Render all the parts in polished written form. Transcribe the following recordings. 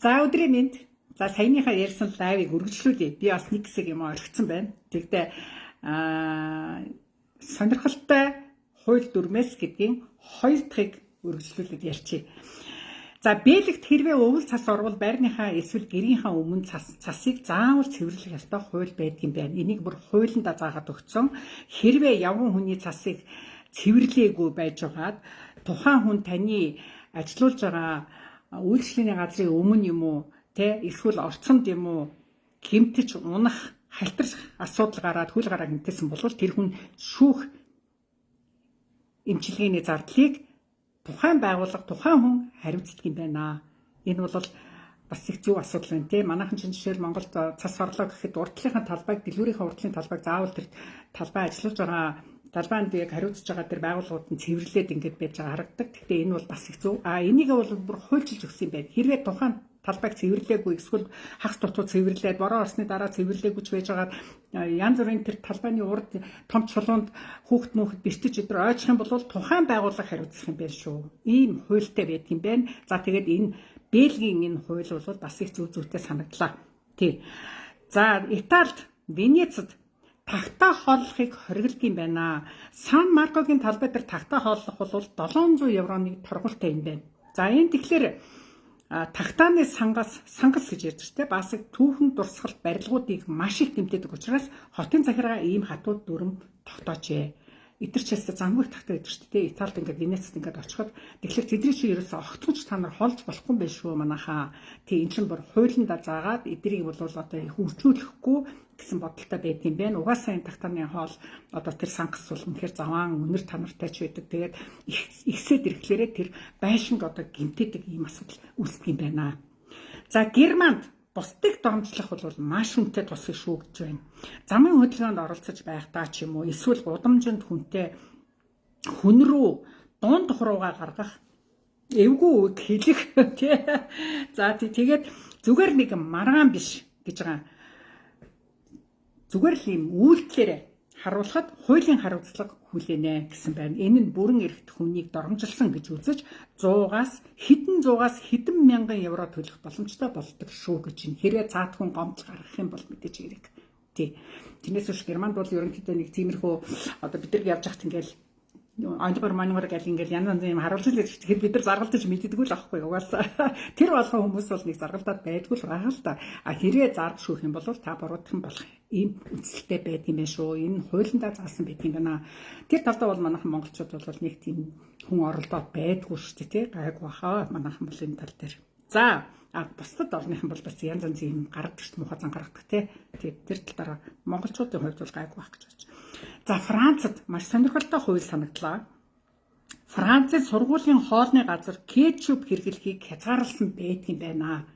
За, өдрийн мэнд. За, саяныхаа ярьсан live ыг үргэлжлүүлье. Би бас нэг хэсэг юм орхисон байна. Тэгдэ сонирхолтой хууль дүрмээс гэдгийн хоёр дахьыг үргэлжлүүлээд ярьчих. За, Бельгид хэрвээ өвөл цас орвол байрныхаа эсвэл гэрийнхаа өмнө цасыг заавал цэвэрлэх ёстой хууль байдаг юм байна. Энийг бүр хуулиндаа заагаад өгсөн. Хэрвээ явган хүний цасыг цэвэрлээгүй байж байгаад тухайн хүн таны ажилуулж байгаа үйлчлэлийн газрын өмнө юм уу, тэ, эсвэл орцонд юм уу гэмтэж унах, халтарх асуудал гараад хөл гараа гэмтээсэн бол тэр хүн шүүх эмчилгээний зардлыг тухайн байгууллага, тухайн хүн хариуцдаг юм байна. Энэ бол бас их зөв асуудал байна, тийм. Манайхан чинь жишээл Монголд цас орлоо гэхэд урдлынхаа талбайг, дэлгүүрийнхээ урдлын талбайг заавал тэр талбай ажиллаж байгаа талбайд яг хариуцж байгаа тэр байгууллагууд нь цэвэрлээд ингээд байж байгаа харагдаг. Гэхдээ энэ бол бас их зөв. А энийг бол бүр хуульчилж өгсөн юм байна. Хэрвээ тухайн талбайг цэвэрлээгүй, эсвэл хагас дутуу цэвэрлээд, бороо орсны дараа цэвэрлээгүй ч байж байгаад янз бүрийн тэр талбайны урд том чулуунд хүүхэд мөнхөд бэртэж өдр ойчих юм бол тухайн байгууллага хариуцах юм байна шүү. Ийм хуультай байдаг юм байна. За, тэгээд энэ Бельгийн энэ хууль бол бас их зөв зүйтэй санагдлаа. Тий. За, Италид Венецид тагтаа хооллохыг хориглодог юм байна. Сан Маркогийн талбай дээр тагтаа хооллох бол 700 евроны торгуултай юм байна. За, энэ тэгэхээр тагтааны сангас, сангас гэж ярьж штэ, бас түүхэн дурсгал барилгуудыг маш их гэмтээдэг учраас хотын захиргаа ийм хатуу дүрэм тогтоожээ. Эдгэр ч яста замгүй тагтаа гэдэг шүү дээ. Италид ингээд, Венецид ингээд очиход тэгэхээр тэдний чи ерөөсөө огтхонч та нар холж болохгүй юм байна шүү, манайхаа. Тий, эн чинь бүр хуулиндаа заагаад эдрийг бол одоо их үржүүлэхгүй гэсэн бодолтой байдаг юм байна. Угаасаа энэ тагтааны хоол, одоо тэр сангас бол үнэхээр заваан үнэр танартай ч байдаг. Тэгээд ихсээд ирэхлээрээ тэр байшинг одоо гэмтээдэг ийм асуудал үүсдэг юм байна. За, Германд бусдыг доромжлох бол маш үнэтэй тусах шүү гэж байна. Замын хөдөлгөөнд оролцож байхдаа ч юм уу, эсвэл гудамжинд хүнтэй, хүн рүү дунд хуруугаа гаргах, эвгүй үг хэлэх, тий. За, тэгээд зүгээр нэг маргаан биш гэж байгаа. Зүгээр л ийм үйлдэлээрээ харуулхад хуулийн хариуцлага хүлээнэ гэсэн байна. Энэ нь бүрэн эрхт хүнийг доромжилсан гэж үзэж 100-аас хэдэн 100-аас хэдэн мянган евро төлөх боломжтой болдог шүү гэж байна. Хэрвээ цаат хүн гомдол гаргах юм бол мэдээж хэрэг. Тий. Тэрнээс биш Германд бол ерөнхийдөө нэг тиймэрхүү одоо бид нар явж байхад ингээл онгор монгор гэл ингээл янз янзын юм харуулж л байдаг. Тэгэхээр бид нар заргалдаж мэддэггүй л аахгүй угаасаа. Тэр болгон хүмүүс бол нэг заргалдаад байдгүй л байгаа л та. А хэрвээ зарг шүүх юм бол та буруутхан болох ийм үзэлтэй байдаг юм байна шүү. Энэ хуулиндаа заасан байдаг юм байна. Тэр талдаа бол манайхан монголчууд бол нэг тийм хүн оролдоод байдгүй шүү дээ, тий. Гайгүй баха манайхан бол энэ тал дээр. За, а бусдад орныхан бол бас янз янзын юм гаргадаг шүү, муухай зан гаргадаг, тий. Тэгээд тэр тал дээр монголчуудын хувьд бол гайгүй байх гэж бодож. За, Францад маш сонирхолтой хууль санагдлаа. Францын сургуулийн хоолны газар кетчуп хэрэглэхийг хязгаарласан байдаг юм байна.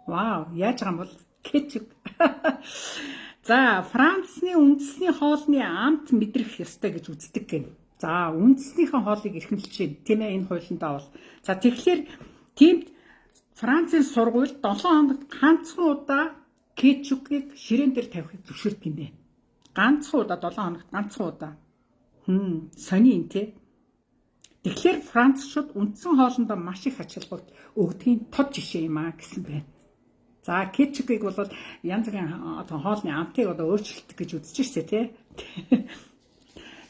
Вау, яаж байгаа юм бол кетчуп. За, Францны үндэсний хоолны амт мэдрэх ёстой гэж үздэг гэнэ. За, үндэснийхээ хоолыг эрхэмлэж байна. Тийм ээ, энэ хуулиндаа бол. За, тэгэхээр тиймд Францын сургууль 7 хоногт ганцхан удаа кетчупыг ширээн дээр тавихыг зөвшөөрдөг юм байна. Ганцхан удаа, 7 хоногт ганцхан удаа. Сони юм те. Тэгэхээр францчууд үндсэн хоолндоо маш их ач холбогдол өгдгийн тод жишээ юм а гэсэн байна. За, кетчупыг бол янз бүрийн одоо хоолны амтыг одоо өөрчилдөг гэж үзэж штэ, тий.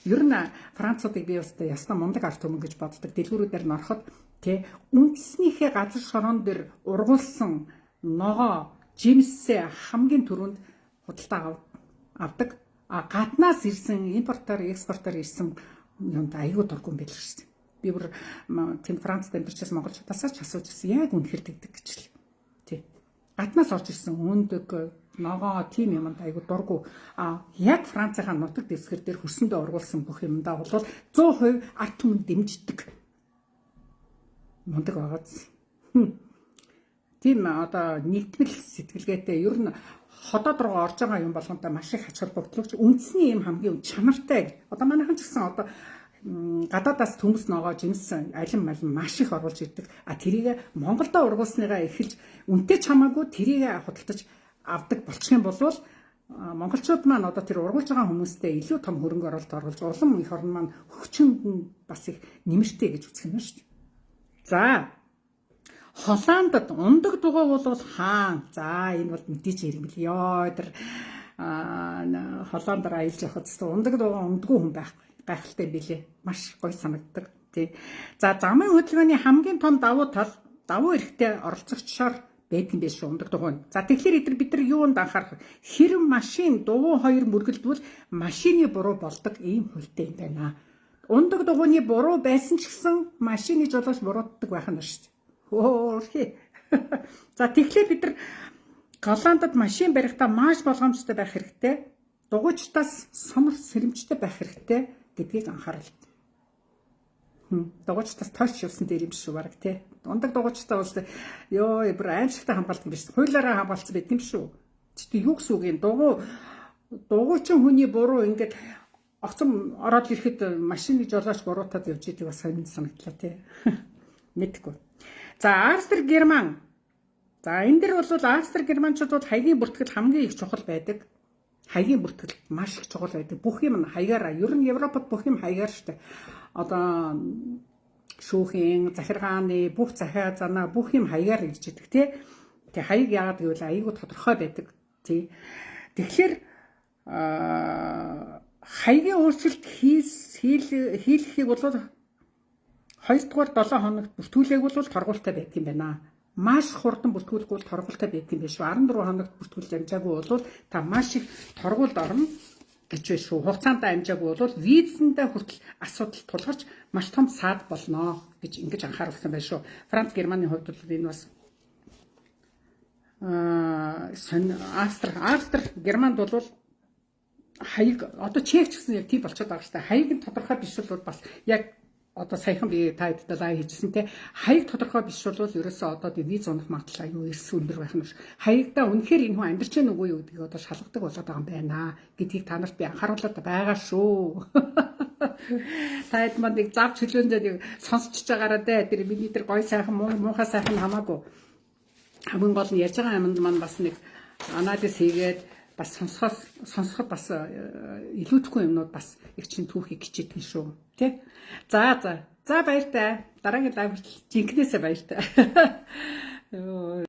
Ер нь француудыг би бас ясна мундаг ард түмэн гэж боддог. Дэлгүүрүүдээр нь ороход, тий, үндснийхээ газар шороон дээр ургуулсан ногоо, жимсээ хамгийн түрүүнд худалдаа авдаг. А гаднаас ирсэн, импортоор, экспортоор ирсэн юмд аягүй дургүй юм байл шүү дээ. Би бүр тэнд Францад амьдарчаас монголчуудаас ч асууж ирсэн. Яг үнэхэр тэгдэг гэж л. Тий. Гаднаас орж ирсэн өндөг, ногоо тийм юмд аягүй дургүй. А яг Францынхаа нутаг дэвсгэр дээр хөрсөндөө ургуулсан бүх юмдаа бол 100% ард түмэн дэмждэг. Мундаг байгааз. Тийм, одоо нэгтгэл сэтгэлгээтэй, ер нь ходоод руу орж байгаа юм болгонтой маш их ач холбогдлогч үндэсний юм хамгийн чанартай. Одоо манайхан ч гэсэн одоо гадаадаас төмөс, ногоо, жимс, алим малим маш их оруулж ирдэг. А тэрийг Монголдо ургуулсныгаа эхэлж үнэтэй ч хамаагүй тэрийг худалдаж авдаг болчих юм бол монголчууд маань одоо тэр ургуулж байгаа хүмүүстэй илүү том хөрөнгө оруулалт оруулж улам их орн маань хөгжинд нь бас их нэмэртэй гэж үзэх юм шүү дээ. За, Холландд ундаг дугуй бол хаан. За, энэ бол мэдээж хэрэг бил. Йоо, тэр Холландаар аялж явахад зөв ундаг дугуй ундгүй хүн байхгүй. Гайхалтай билээ. Маш гоё санагддаг. Тий. За, замын хөдөлгөөний хамгийн том давуу тал давуу эрхтэй оролцогчоор байдаг юм биш үү, ундаг дугуй. За, тэгэхээр эдгээр бид нар юунд анхаарах вэ? Хэрэв машин дугуй хоёр мөргөлдвөл машины буруу болдог ийм хуультай юм байна. Ундаг дугуйны буруу байсан ч гэсэн машины жолооч буруутдаг байх нь шүү дээ. Хөөхий. За, тэгэхээр бид нар Голландд машин барихтаа маш болгоомжтой байх хэрэгтэй. Дугуйчдаас сомор сэрэмжтэй байх хэрэгтэй гэдгийг анхаарал. Дугуйчдаас тойрч явсан дээр юм шүү бараг, тий. Ундаг дугуйчдаа бол ёо, бүр аимшигтай хамгаалдаг юм биш. Хуулиараа хамгаалсан байт юм шүү. Тэгтээ юу гэсэн үг юм? Дугуйчин хүний буруу ингээд огцом ороод ирэхэд машины жолооч буруутаад явж идэг бас сонин санагдлаа, тий. Мэдгүй. За, Австри, Герман. За, энэ дэр бол Австри, Германчууд бол хаягийн бүртгэл хамгийн их чухал байдаг. Хаягийн бүртгэл маш их чухал байдаг. Бүх юм хаягаараа. Ер нь Европод бүх юм хаягаар штэ. Одоо шүүхийн, захиргааны бүх захиа занаа, бүх юм хаягаар ирж идэг, тий. Тэг хаяг яагаад гэвэл аягүй тодорхой байдаг. Тий. Тэгэхээр хаягийн өөрчлөлт хийлгэхийг бол 2 дугаар 7 хоногт бүртгүүлээг бол торгуултай байдаг юм байна. Маш хурдан бүртгүүлэхгүй бол торгуултай байдаг юм биш үү? 14 хоногт бүртгүүлж амжаагүй бол та маш их торгуульд орно гэж байна шүү. Хугацаанд амжаагүй бол визэндээ хүртэл асуудал тулгарч маш том саад болно гэж ингэж анхааруулсан байна шүү. Франц, Германы хувьд бол энэ бас Австри, Германд бол хаяг, одоо Чех ч гэсэн яг тийм болчиход байгаа шүү дээ. Хаяг нь тодорхой биш бол бас яг одоо саяхан би та хэдтэй live хийжсэн, те, хаяг тодорхой биш бол ерөөсөө одоо виз унах магадлал аюу эрс өндөр байх нь ш. Хаягдаа үнэхээр энэ хүн амьдарч байна үгүй юу гэдгийг одоо шалгадаг болоод байгаа юм байна гэдгийг та нарт би анхааруулад байгаа шүү. Та хэд манд нэг зав чөлөөндөө нэг сонсчж байгаараа дээ. Тэр миний тэр гой сайхан муухай сайхан хамаагүй. Хамгийн гол нь ярьж байгаа юмд маань бас нэг анализ хийгээд бас сонсоход бас илүүдэхгүй юмнууд бас их чин түүхийг хичээдэг шүү. Тэ? За за. За, баяртай. Дараагийн live хүртэл жинкнээсээ баяртай. Йоо.